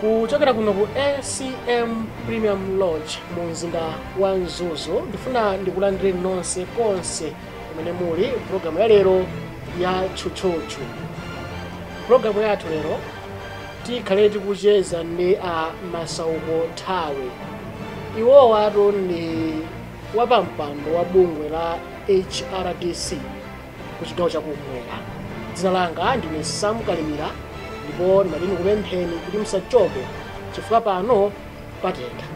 Kuchokera kuno ku ACM Premium Lodge mu mzinda wa Mzuzu, ndifuna ndikulandireni nonse konse kumene muli programu ya lero ya Tchutchutchu. Programu yathu lero tikhale tikucheza ndi a Masauko Thawe. Iwowatu ndi wapampando wa bungwe la HRDC ku chigawo chakumwera. Dzina langa ndine Sam Kalimira, ndipo ndimati ndikupempheni kuti musachoke chifukwa pano patentha.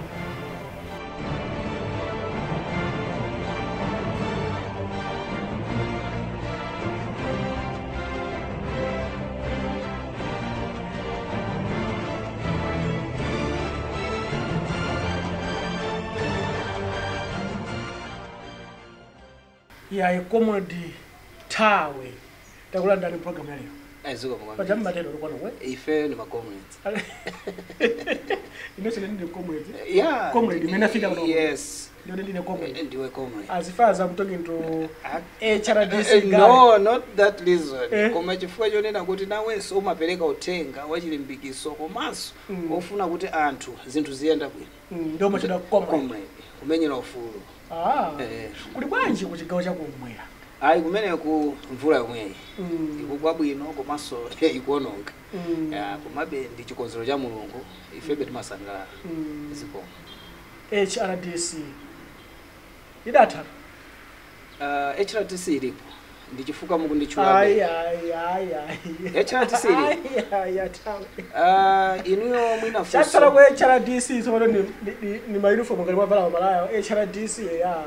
Yayi, Comrade Thawe, takulandirani program ya lero. Azuka kwambiri. Paja mmatero kwanu? Ife ni macomrades. Inonso ndine comrade. Yeah. Comrade imene afika kuno. Yes. Ndione ndine comrade. Ndiwe comrade. As far as I'm talking to HRDC guy. No, not that reason. Eh. Koma chifukwa chonena kuti nawenso umapereka uthenga wachilimbikiso komanso ofuna kuti anthu zinthu ziyenda bwino. Ndio machida comrade. Comrade. Kumenyera ufulu. Ah. Eh. Kuli bwanji ku chigawo chakumwera? Ayi, kumeneku mvula yomweyi ikugwa bwino komanso ikuononga. Ya, komabe ndi chikonzero cha Mulungu, ifebe timasangalala. Zikomo. HRDC idatha? HRDC ilipo, ndi chifukwa mukunditchula. Ayi, ayi, ayi, ayi. HRDC ilipo. Ayi, ayi, athawe. Inuyo mwina Chatsala funso ku HRDC tsopano ni mauniform ngati mwavala malaya HRDC ya.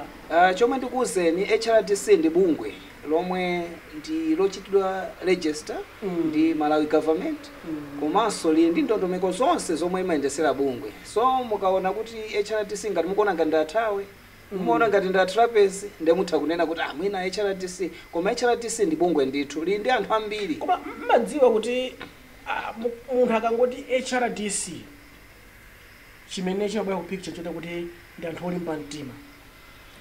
Chomwe ndikuwuzeni, HRDC ndi bungwe lomwe ndi lochitidwa register ndi Malawi government, komanso lili ndi ndondomeko zonse zomwe imayendesera bungwe. So mukaona kuti HRDC, ngati mukuona ngati ndathawe, mumaona ngati ndatrapezi, ndemutha kunena kuti ah, mwina HRDC. Koma HRDC ndi bungwe ndithu, lili ndi anthu ambiri. Koma mmadziwa kuti munthu akangoti HRDC, chimene chimabwera ku picture chota kuti ndi anthu olimba mtima.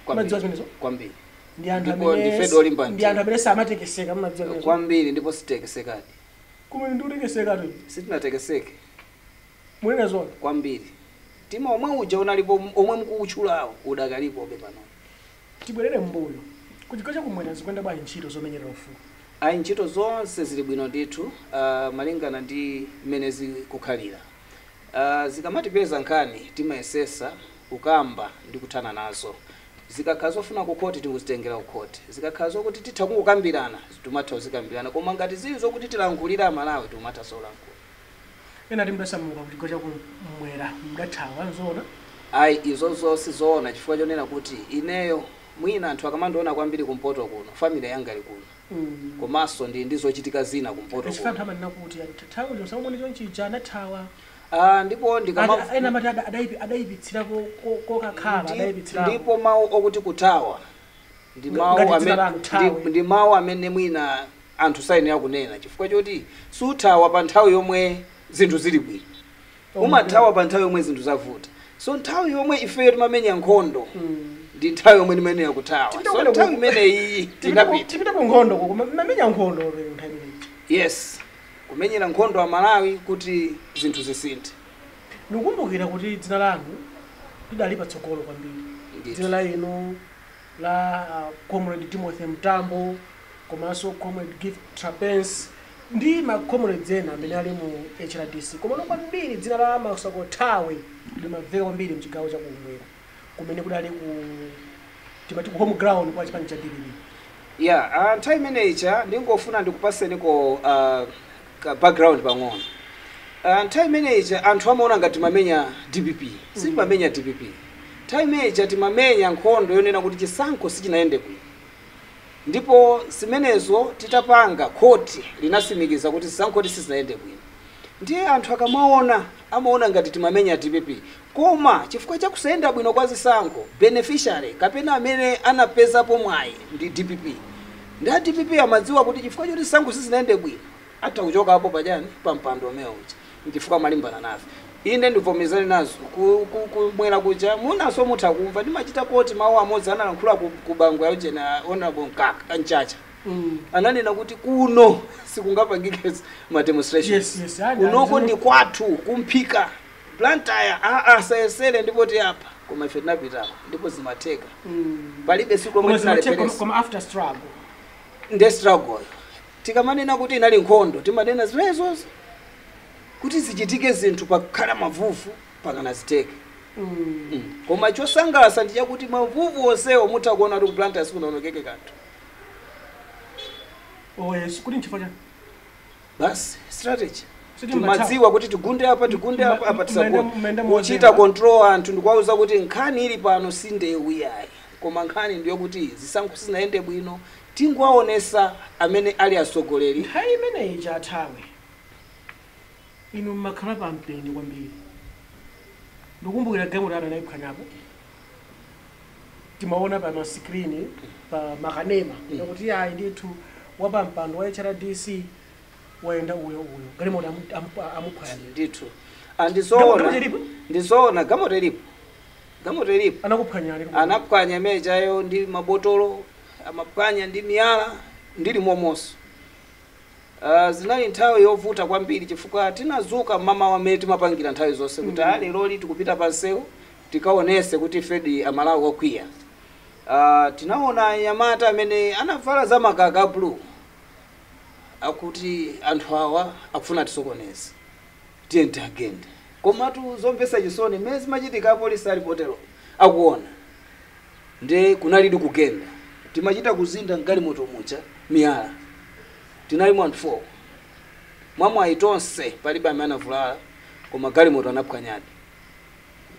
Kwambiri. Mmadziwa zimenezo? Kwambiri. Ndi anthu Ndipo amene ndifedi olimba ndi mtima. anthu amene samatekeseka. Mmadziwa zimenezo? Kwambiri, ndipo sitekesekadi. Kumene ndi kutekesekatu? Sitinatekeseke. Munena zona? Kwambiri. Mtima omwe uja unalipo omwe mukuutchulawo udakalipobe pano. Tibwerere mbuyo, kuchigawo chakumwera zikuyenda bwanji ntchito zomenyera ufulu? Ayi, ntchito zonse zili bwino ndithu, malingana ndi mmene zikukhalira. Zikamatipeza nkhani, timayesesa kukamba ndi kuthana nazo. Zikakhala zofuna kukhoti, tikuzitengera kukhoti. Zikakhala zokuti titha kungokambirana, timatha kuzikambirana. Koma ngati zili zokuti tilankhulira Amalawi, timatha solankhula. Ena timdasamuka kuchigawo chakumwera, mdathawa, nzoona? Ayi, izozo sizoona, chifukwa chonena kuti ineyo mwina anthu akamandiona kwambiri kumpoto kuno, family yanga ili kuno, komanso ndi zochitika zina kumpoto Chifukwa kuno. anthu amanena kuti thawe chonse chonchija anathawa. Ah, ndipo ndikama Ena amati adayipitsirako kokakhala, adayipitsirako. Ndipo mawu okuti kuthawa ndi mawu Ngati dzina amene lanu, Thawe. ndi mawu amene mwina anthu sayenera kunena, chifukwa choti suthawa pa nthawi yomwe zinthu zili bwino, umathawa pa nthawi yomwe zinthu zavuta. So nthawi yomwe ifeyo timamenya nkhondo ndi nthawi yomwe timayenera kuthawa. Tipite So kumene nthawi imeneyi tinapita. Tipite ku nkhondo koma mamenya nkhondo nthawi imeneyi? Yes, kumenyera nkhondo a Malawi kuti zinthu zisinthe. Ndikukumbukira kuti dzina lanu lidali patsogolo kwambiri. Ndithu. Dzina la inu, la Comrade Timothy Mtambo komanso Comrade Gift Trapence ndi ma comrades ena amene ali mu HRDC, komano kwambiri dzina la Masauko Thawe limamveka kwambiri mchigawo chakumwera kumene kudali ku timati ku home ground kwa chipani cha DPP. Yeah, nthawi imeneyicha ndingofuna ndikupaseniko ka background pang'ono. Nthawi imeneyicha anthu amaona ngati timamenya DPP. Sitimamenya DPP. Nthawi imeneyicha timamenya nkhondo yonena kuti chisankho sichinayende bwino, ndipo zimenezo titapanga, khoti linasimikiza kuti zisankho sizinayende bwino. Ndiye anthu akamaona, amaona ngati timamenya DPP, koma chifukwa chakusayenda bwino kwa zisankho, beneficiary kapena amene anapezapo mwayi ndi DPP. Ndi a DPP amadziwa kuti chifukwa choti zisankho sizinayende bwino, atha kuchokapo pachani, pa mpando umene uja, nchifukwa amalimbana nafe. Ine ndivomerezane nazo, kumwera kuja munaso mutha kumva ndimachita koti mawu amodzi analankhula ku Bangwe yaujena Honorable Mkaka Mchacha. Ananena kuti kuno sikungapangike ma demonstrations. Yes, yes, Kunoko ndi kwathu kumphika Blantyre, asayesere ndipo tiyapa. Koma ife tinapitako ndipo zimatheka. Palibe siku lomwe Koma zimatheka, tinaleperesa. koma after struggle. Nde struggle tikamanena kuti inali nkhondo, timanena zimenezozo kuti zichitike zinthu pakhala mavuvu pakana ziteke. Koma chosangalatsa ndi chakuti mavuvu onsewo mutha kuona kuti ku Blantyre sikunaonekeke kanthu. Oh yes, kuti nchifukwa chani? Basi, strategy. Siti Timadziwa kuti tigunde apa, tigunde apa, apa tisagunde. Mmaenda Kuchita mozemba. control anthu ndikuwauza kuti nkhani ili pano si ndewu yayi, koma nkhani ndiyokuti zisankho sizinayende bwino, tingowaonesa amene ali atsogoleri. Nthawi imeneyi chathawe inu mmakhala pa mpeni kwambiri. Ndikumbukira galimoto ana anayiphwanyapo, timaona pa masikrini pa makanema kuti ayi ndithu wapampando wa HRDC wayenda uyo uyo, galimoto amuphwanya. Ndithu. Galimoto Andizoona. ilipo? Ndizoona, galimoto ilipo, galimoto ilipo. Anakuphwanyani? Anaphwanya mejayo ndi mabotolo, amaphwanya ndi miyala ndili momonso. Zinali nthawi yovuta kwambiri chifukwa tinazuka mama wamene timapangira nthawi zonse kuti leroli tikupita pansewu tikaonese kuti ifedi Amalawi okwiya. Tinaona anyamata amene anavala za makaka blue akuti anthu awa akufuna tisokoneze, tiye tiagende. Komatu zomvetsa chisoni, mmene zimachitika apolisi ali potero akuona, nde kunalidi kugenda, timachita kuzinda mgalimoto muja miyala. Tinali anthu 4, mwamwayi tonse palibe amene anavulala, koma galimoto anaphwanyadi.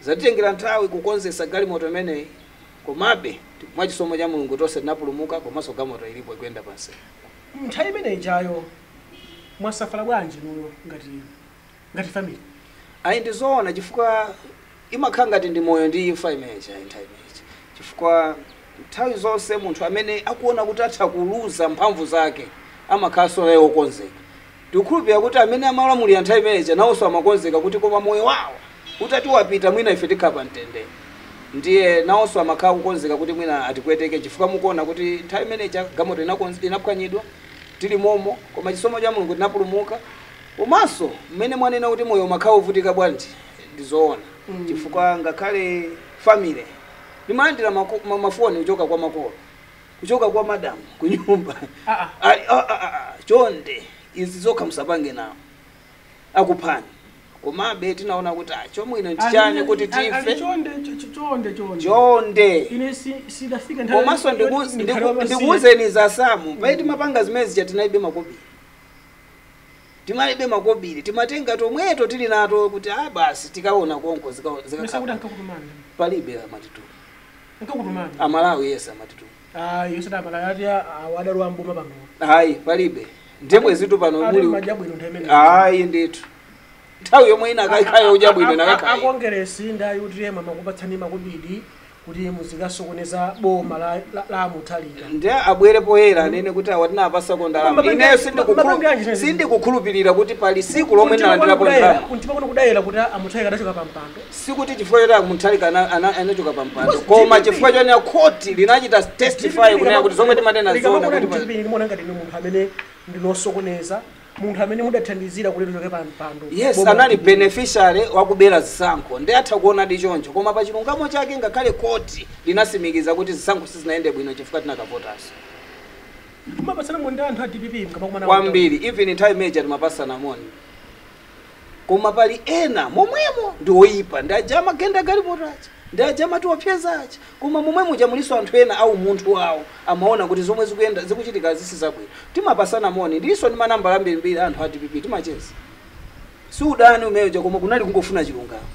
Zatitengera nthawi kukonzesa galimoto imeneyi, komabe mwachisomo cha Mulungu tonse tinapulumuka, komanso galimoto ilipo ikuyenda pansi. Nthawi imeneyi jayo mwasafala bwanji nuyo ngati family? Ayi, ndizoona, chifukwa imakhala ngati ndi moyo ndi imfa imeneyi nthawi imeneyi, chifukwa nthawi zonse munthu amene akuona kuti atha kuluza mphamvu zake amakhalanso naye wokonzeka. Tikukhulupirira kuti amene amalamulira nthawi imeneyi nawonso amakonzeka kuti koma moyo wawo utati wapita mwina ife tikhala pa mtendere, ndiye nawonso amakhala kukonzeka kuti mwina atipweteke, chifukwa mukuona kuti nthawi imeneyi galimoto inaphwanyidwa tili momo, koma chisomo cha Mulungu tinapulumuka. Komanso mmene mwanena kuti moyo umakhala uvutika bwanji, ndizoona, chifukwa ngakhale family ndimalandira mafoni kuchoka kwa makolo, kuchoka kwa madamu kunyumba. Ali, chonde izi zokha musapange nawo, akuphani. Komabe tinaona kuti chomwino ndichani kuti tife. Chonde, chonde, chonde. Chonde. Ine sidafika nthawi Komanso ndikhale wamasiye. Ndikuwuzeni za samu paye timapanga zimene zija, tinalibe makobiri, timalibe makobiri, timatenga tomweto tili nato kuti basi tikaona konko Mesa kuti zikakhala. Ankakutumani? Palibe amatituma. Ankakutumani? Amalawi yese amatituma. Ayi, yosadamala ati adalowa mboma pano. Hayi, palibe, ndemwe zitu pano Ati muli madya bwino nthawi imeneyi. Hayi ndithu, nthawi yomwe ina akakhayo udya bwino inakakhayo. Akongeresi ndi a UTM amakupatsani makobidi kuti muzikasokoneza boma la Mutharika. Ndi abwere poyera anene kuti awa tinapasako ndalama. Ineyo sindikukhulupirira kuti pali siku lomwe ndinalandirapo ndalama. Kuntima kuno kudayera kuti aMutharika adachoka pa mpando. Sikuti chifukwa choti Mutharika anachoka pa mpando, Because koma DPP chifukwa chonena khoti linachita testify kunena kuti zomwe timanena zona kuti DPP ndimona ngati ndi munthu amene ndinosokoneza, munthu amene mudathandizira kuti tichoke pa mpando. Yes. Boma Anali DPP. beneficiary wakubera zisankho, ndi atha kuonadi choncho, koma pa chilungamo chake ngakhale khoti linasimikiza kuti zisankho sizinayende bwino chifukwa tinakavotanso. Mumapatsana moni ndi anthu a DPP mkamakumana? Kwambiri, even nthawi imeneja timapasana moni, koma pali ena momwemo ndi oyipa, ndi aja amagenda galimoto aja, ndi aja amatiopseza aja, koma momwemo chamuliso anthu ena au munthu wawo amaona kuti zomwe zikuyenda zikuchitika zisi zabwino. Timapasana moni ndiso ndi manambala ambirimbiri anthu a DPP, timacheza, si udani umeneja, koma kunali kungofuna chilungamo.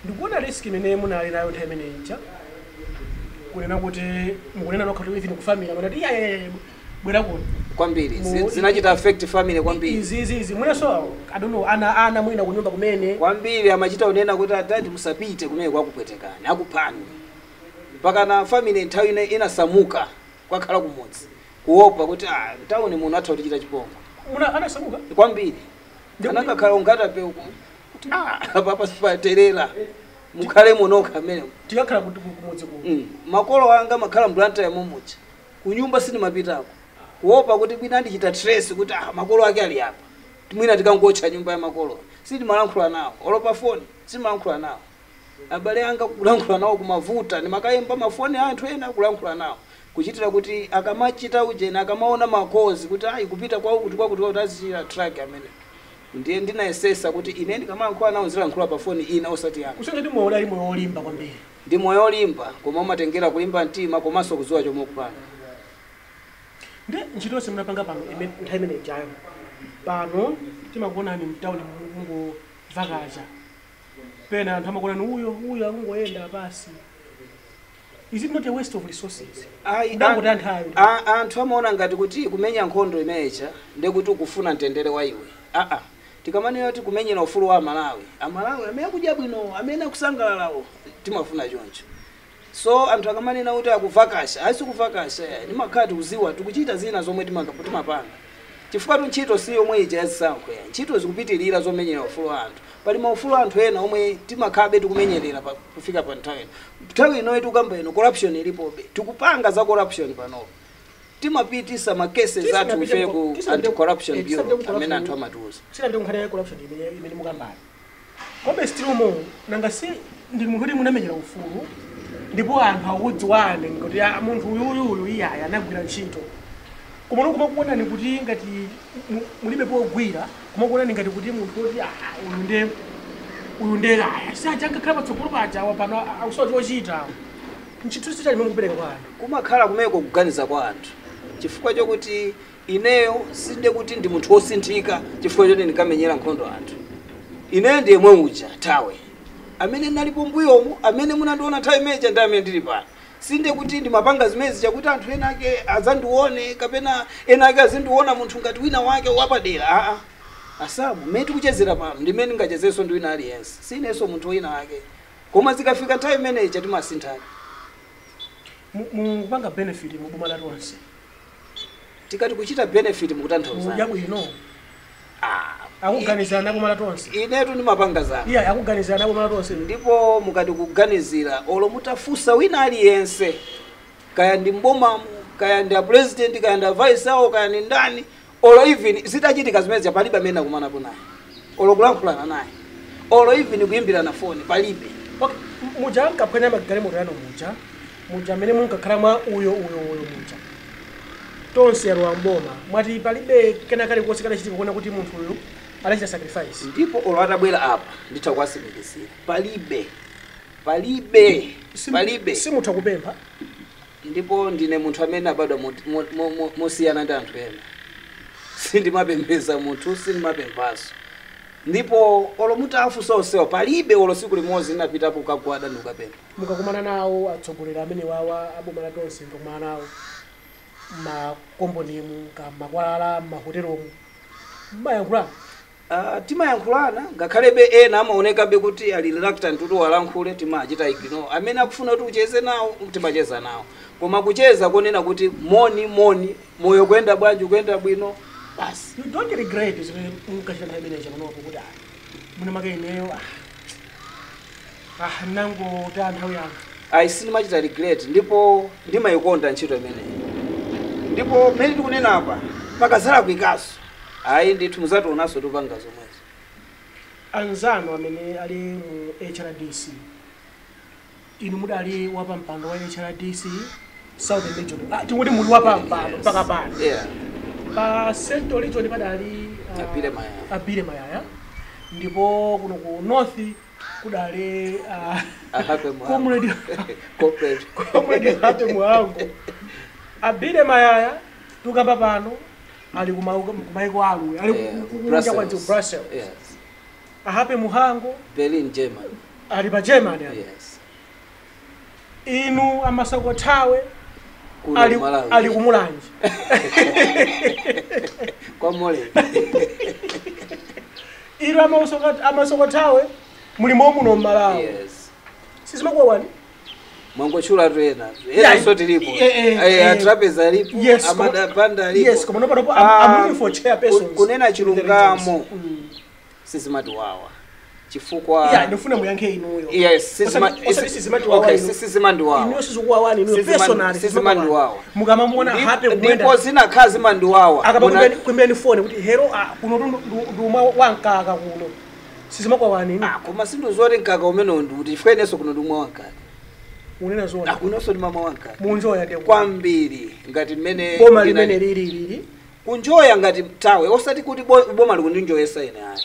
Ndikuona risk imene munali nayo nthawi imeneyi ija, kunena kuti mukunena nokha kuti even kufamily amanati iya iya iya, bwera kuno. Kwambiri. Zinachita affect family kwambiri. Izi mwinaso, I don't know, ana mwina kunyumba kumene. Kwambiri, amachita unena kuti adadi musapite kumene kwakupwetekani, akuphani, mpaka na family nthawi ine inasamuka kwakhala kumudzi kuopa kuti mtawuni muno atha kutichita chipongwe. Muna anasamuka? Kwambiri. Anakakhala ungatape uku kuti papa sipaterera, mukhale munokha mmene. Tikakhala kuti kumudzi kuno. Makolo anga makhala mBlantyre momuja, kunyumba sindimapitako. Kuopa kuti mwina ndichita trace kuti makolo ake ali apa, mwina tikangotcha nyumba ya makolo. Sindimalankhula nawo olo pa foni, sindimalankhula nawo abale anga. Kulankhula nawo kumavuta, ndimakayimba mafoni a anthu ena kulankhula nawo, kuchitira kuti akamachita ujena, akamaona makozi kuti ayi kupita kwakuti kwakuti kwakuti, azichita track amene. Ndiye ndinayesesa kuti ine ndikamalankhula nawo nzilankhula pa foni ina, osati yanga. Kusonyeza kuti moyo udali moyo wolimba kwambiri. Ndi moyo olimba, koma umatengera kulimba mtima komanso kudziwa chomwe ukupanga. Ndi ntchito yonse munapanga pano nthawi imene ijayo, pano timakuonani mtawuni mungovakacha, pena anthu amakuonani uyo uyo akungoyenda pasi. Is it not a waste of resources? Ayi, Ndangoti anthu anthu amaona ngati kuti kumenya nkhondo imenecha ndekuti ukufuna mtendere wa iwe. Aa, tikamanena kuti kumenyera ufulu wa Amalawi, Amalawi amene akudya bwino, amene akusangalalawo, timafuna choncho. So anthu akamanena kuti akuvakasha, asikuvakasha, ndimakhala tikuziwa tikuchita zina zomwe timapanga, chifukwa tu ntchito si yomwe ija yazisankho ya ntchito zikupitirira zomenyera ufulu wa anthu. Pali maufulu anthu ena omwe timakhabe tikumenyerera kufika pa nthawi ino. Nthawi inoyi tikukamba ino, corruption ilipobe, tikupanga za corruption panopo, timapitisa ma cases athu ife ku Anti-Corruption Bureau amene anthu amatiuza. Sinapite kunkhani ya corruption imene mukambayo, kobe still more nanga si ndi munthu kuti munamenyera ufulu, ndipo anthu akudziwane kuti ah, munthu uyuyuyu iyaya anagwira ntchito. Koma kumakuonani kuti ngati mulibe pogwira, kumakuonani ngati kuti munthu woti ah, uyu nde aya saja ankakhala patsogolo paja, awa pano akusowa chochita. Ntchito chali mukupereka kwa anthu. Kumakhala kumeko kuganiza kwa anthu, chifukwa chokuti ineyo sinde kuti ndi munthu wosinthika chifukwa choti ndikamenyera nkhondo anthu. Ineyo ndiye mwe uja tawe amene ndalipo mbuyomu, amene munandiona nthawi imeneja ndi amene ndili pano. Sinde kuti ndimapanga zimezi chakuti anthu ena ake adzandione kapena ena ake azindiona munthu ngati wina wake wapadera. Aa, asamu mmene tikuchezera pano ndimene ndingachezenso ndi wina aliyense. Sinenso munthu wina wake, koma zikafika nthawi imeneyi timasinthana. Mukupanga benefit mu boma la Tonse? Tikati kuchita benefit mukutanthauzani? Mudya bwino? Ah, Akuganizana boma la Tonse? Inetu ndimapanga zanga. Iya, akuganizana boma la Tonse. Ndipo mukati kuganizira, olo mutafunsa wina aliyense, kaya ndi mbomamu, kaya ndi a president, kaya ndi a vice awo, kaya ndi ndani, olo even zitachitika zimene, palibe amene akumanapo naye, olo kulankhulana naye, olo even kuyimbirana foni, palibe. Okay, muja nkaphwanya magalimoto yanu muja, muja amene munkakhala mwa uyo uyo uyo muja, Tonse yalowa mboma, mwati palibe kena kalikonse kadachitika kuona kuti munthu uyu adachita sacrifice? Ndipo olo atabwera apa nditha kuwasimikizira, palibe, palibe. Palibe. Simutha kupempha? Ndipo ndine munthu amene abadwa mosiyana ndi anthu ena. Sindimapembeza munthu, sindimapemphaso. Ndipo olo mutafunsa onsewa, palibe olo siku limodzi linapitapo kukagwada ndi kukapempha. Mukakumana nawo atsogoleri amene wawa aboma la Tonse, mukakumana nawo makombonimu ka makwalala, mahotelomu, mmayankhulana? Timayankhulana, ngakhalebe ena amaonekabe kuti ali reluctant kuti walankhule, timachita ignore. Amene akufuna kuti ucheze nawo timacheza nawo, koma kucheza konena kuti moni moni, moyo kuyenda bwanji, kuyenda bwino, basi. You don't regret zimene munkachita nthawi imeneyi panopo, kuti ah, mwina make ineyo nangotaya nthawi yanga? Ayi, sindimachita regret, ndipo ndimayikonda ntchito imeneyi. Ndipo mmene tikunena apa, pakazala kuikaso, ayi ndithu muzationanso tupanga zomwezo. Anzanu amene ali mu HRDC, inu mudali wapampando wa HRDC Southern Region, tinguti muli wapampando mpaka pano. Yeah. Pa Central Region padali Abile Mayaya. Abile Mayaya, ndipo kuno ku North kudali Ahape Mwangu. Comrade Comrade. Comrade Hape Mwangu. Abile Mayaya tukamba pano ali kumaiko aluwe, ali kunja kwa Brussels. Brussels. Yes. Ahape Muhango Berlin, Germany. Ali pa Germany ali. Yes. Inu amasakothawe Kuno ali, Malawi. ali kumulanje. Kwa Mole. Inu amasokothawe mulimo muno mmalawi. Yes. Sizimakuwawani? Mwangochula tu ena. Yeah, Ena so tilipo. Atrapeza alipo. Yes, Amadapanda alipo. Yes, koma panopo I'm looking for chairpersons Kunena in the chilungamo. regions. Sizimatiwawa. Chifukwa Yeah, ndifuna muyankhe inuyo. Yes, Osati sizimandiwawa okay, inu. sizimandiwawa. Inuyo sizikuwawani inuyo personally? Sizimandiwawa. Mukamamuona happy Ndipo kumwenda zinakhala zimandiwawa. Akapa kuimbeni foni kuti hero, ah, kuno nduma wankaka kuno, sizimakwawani inu? Ah, koma sinduzoti mkaka umenewo ndikuti chifukwa inenso kuno ndimwa wankaka. Munena zoona? Akunonso ndimamwa wankaka. Munjoya ndi Kwambiri, ngati mmene boma limene lili lili. Kunjoya ngati tawe, osati kuti boma likundinjoyesa ine, ayi,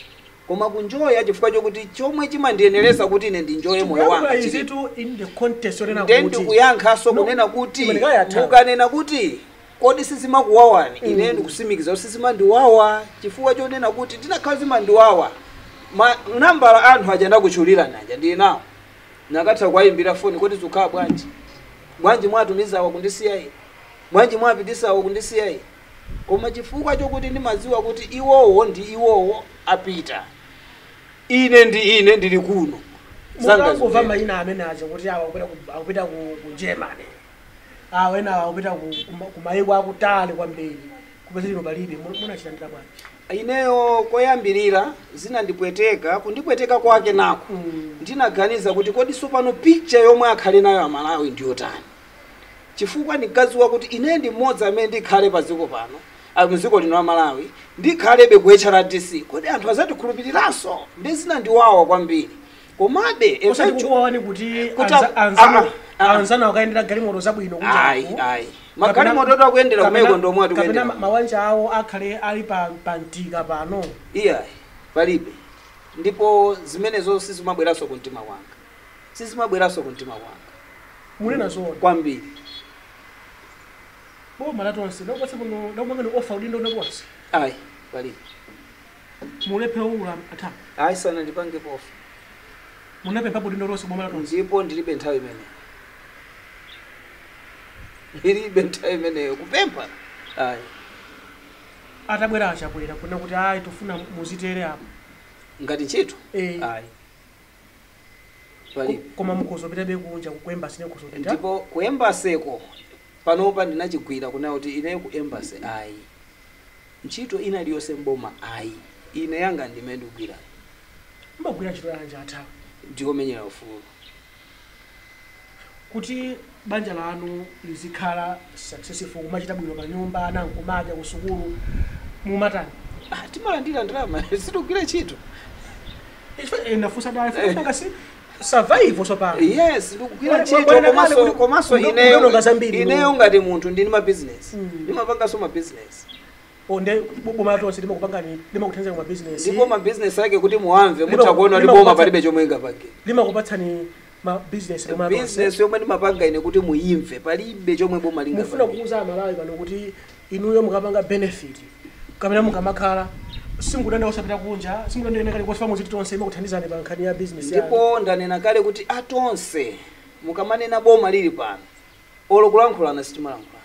koma kunjoya chifukwa chokuti chomwe chimandiyenereza kuti ine ndinjoye moyo wanga Izitu in the context yonena Nde kuti ndikuyankhaso No, kunena kuti imenikayatha. mukanena kuti kodi sizimakuwawani, ine ndikusimikiza kuti sizimandiwawa, chifukwa chonena kuti ndinakhala zimandiwawa, ma nambala anthu aja ndakutchulira naja ndili nawo, nakatha kuwayimbira foni kuti zikukhala bwanji, bwanji mwatumizawa kundisiya ine, bwanji mwapitisawa kundisiya ine. Koma chifukwa chokuti ndimadziwa kuti iwowo ndi iwowo apita, ine ndi ine ndili kuno. Zanga Mukangomva zikuyenda. mayina amene aja kuti awa akupita ku Germany, awa ena awa akupita ku mayiko akutali kwambiri, kupeza lino palibe, munachitandira bwanji? Ineyo koyambirira zinandipweteka. Kundipweteka kwake nako ndinaganiza kuti kodi sopano picture yomwe akhale nayo Amalawi ndiyotani? Chifukwa ndinkadziwa kuti ine ndi mmodzi amene ndikhale pa dziko pano, mdziko lino la Malawi, ndikhalebe ku HRDC, kodi anthu azatikhulupiriranso? Ndi zinandiwawa kwambiri, komabe Osati kukuwawani kuti Kuti anzanu akayendera galimoto zabwino kunja Ayi. uku. Ayi, magalimoto akuyendera kumeko ndomwe Kapena atikuyendera. mawanja awo akhale ali pa mtika pano. Iyayi, palibe. Ndipo zimenezo sizimabweranso kumtima kwanga, sizimabweranso kumtima kwanga. Munena zoona? Kwambiri. Boma latonse lakupatsa kuno, lakupangani offer udindo unakonse? Ayi, palibe. Mulephe ula atha? Ayi, sana ndipange offer. Munapempha udindo lonse boma latonse? Ndipo ndilibe nthawi imeneyo, ndilibe nthawi imeneyo kupempha, ayi. Atabwera Achakwera kuna kuti ayi, tofuna muzitere apo? Ngati ntchito? Eh. Ayi, palibe. Koma mukhozopitabe kunja ku embassy, mukhozopita? Ndipo ku embassy-ko panopa ndinachigwira kunena kuti ineyo ku embassy ayi, ntchito ina iliyonse mboma ayi, ine yanga ndimene ndikugwira. Mbagwira ntchito yanji atha? Ndikomenyera ufulu. Kuti banja lanu lizikhala successful, kumachita bwino pa nyumba, ana nkumadya ku sukulu, mumatani? Ah, timalandira ndalama, sitikugwira ntchito. Nafunsa dala si survival sopano. Yes, ndikugwira ntchito. Bwana kale Komanso komanso ineyo kunonga zambiri. Ineyo ngati munthu ndini ma business, ndimapanganso ma business. Onde boma tonse limakupangani, limakuthandizani ma business? Ndipo ma business ake kuti muamve, mutha kuona kuti boma palibe chomwe ingapange. Limakupatsani ma business boma tonse? Business yomwe ndimapanga ine, kuti muimve, palibe chomwe boma Mufuna lingapange. kuuza Amalawi pano kuti inuyo mukapanga benefit kapena mukamakhala, simukudanda osapita kunja, simukudanda kali kofa, muziti tonse imakuthandizani pa nkhani ya business yanu? Ndipo ndanena kale kuti atonse, mukamanena boma lili pano, olo kulankhulana sitimalankhulana.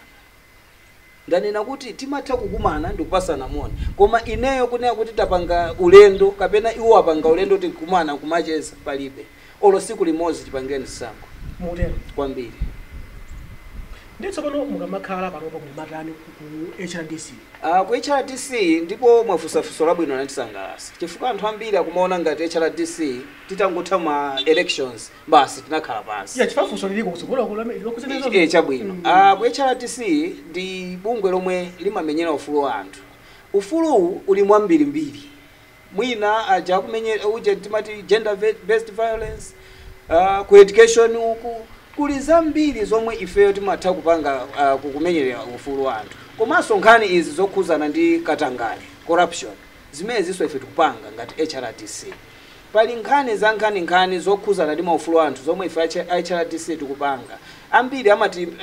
Ndanena kuti timatha kukumana ndikupasana moni, koma ineyo kunena kuti tapanga ulendo kapena iwo apanga ulendo tikumana kumacheza, palibe olo siku limodzi tipangeni zisankho. Mutero? Kwambiri. Ndi tsopano mukamakhala panopa kuli matani ku HRDC? Ku HRDC, ndipo mwafunsa funso labwino, landisangalatsa, chifukwa anthu ambiri akumaona ngati HRDC titangotha ma elections basi tinakhala pansi. Ya, chifafunso liliko kutsogolo. Eh, chabwino. Ku HRDC ndi bungwe lomwe limamenyera ufulu wa anthu. Ufuluwu uli mwambirimbiri, mwina aja akumenye uja timati gender based violence, ku education uku kuli zambiri zomwe ifeyo timatha kupanga, kukumenyera ufulu wa anthu, komanso nkhani izi zokhuzana ndi katangale, corruption, zimene zinso ife tikupanga ngati HRDC. Pali nkhani za nkhani zokhuzana ndi maufulu anthu zomwe ife HRDC tikupanga. Ambiri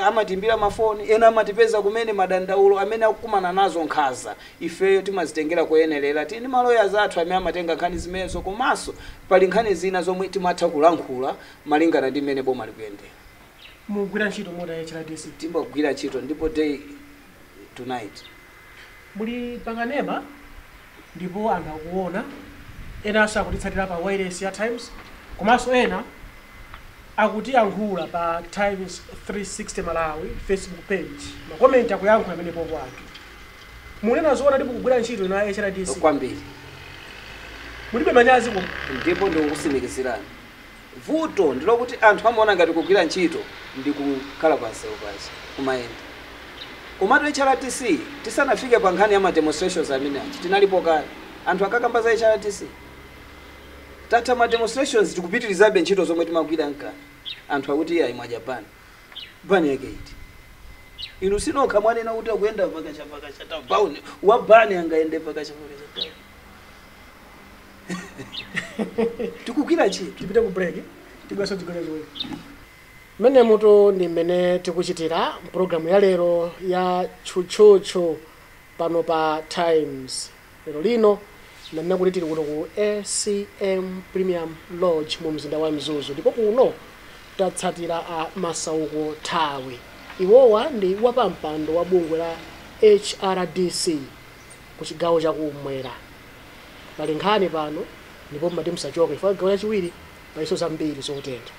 amatimbira mafoni, ena amatipeza kumene madandaulo amene akukumana nazo nkhaza, ifeyo timazitengera koyenerera. Tili ndi maloya athu amene amatenga nkhani zimenezo, komanso pali nkhani zina zomwe timatha kulankhula malingana ndi mmene boma likuyendera. Mugwira ntchito mota HRDC? Timbagwira ntchito, ndipo day to night. Muli pakanema ndipo anthu akuona, enanso akutitsatira pa wireless ya Times, komanso ena akutiyankhula pa Times 360 Malawi Facebook page, ma comment akuyankhula amenepopo anthu. Munena zoona, ndipo kugwira ntchito ino ya HRDC? Kwambiri. Mulibe manyazi koma. Ndipo ndikukusimikizirani, vuto ndilokuti anthu amaona ngati kugwira ntchito ndi kukhala pansewu pachi kumayenda. Komatu HRDC tisanafike pa nkhani ya ma demonstrations amene achi, tinalipo kale. Anthu akakamba za HRDC, tatha ma demonstrations, tikupitirizabe ntchito zomwe timagwira mkani. Anthu akuti iyayi, mwadya ban. Ban yake iti? Inu sinokha mwanena kuti akuyenda vakacha vakacha ta bauni wa ban, angayende vakacha vakacha ta? Tikugwira ntchito. Tipite ku break, tibweso chigawo chachiwiri. Mmene mutu ndi mmene tikuchitira mpulogalamu ya lero ya Tchutchutchu pano pa Times. Lero lino nanena kuti tili kuno ku ACM Premium Lodge mu mzinda wa Mzuzu, ndipo kuno tatsatira a Masauko Thawi. Iwowa ndi wapampando wa bungwe la HRDC ku chigawo chakumwera. Pali nkhani pano, ndipo mmati musachoke, chifukwa gawo lachiwiri palinso zambiri zotentha.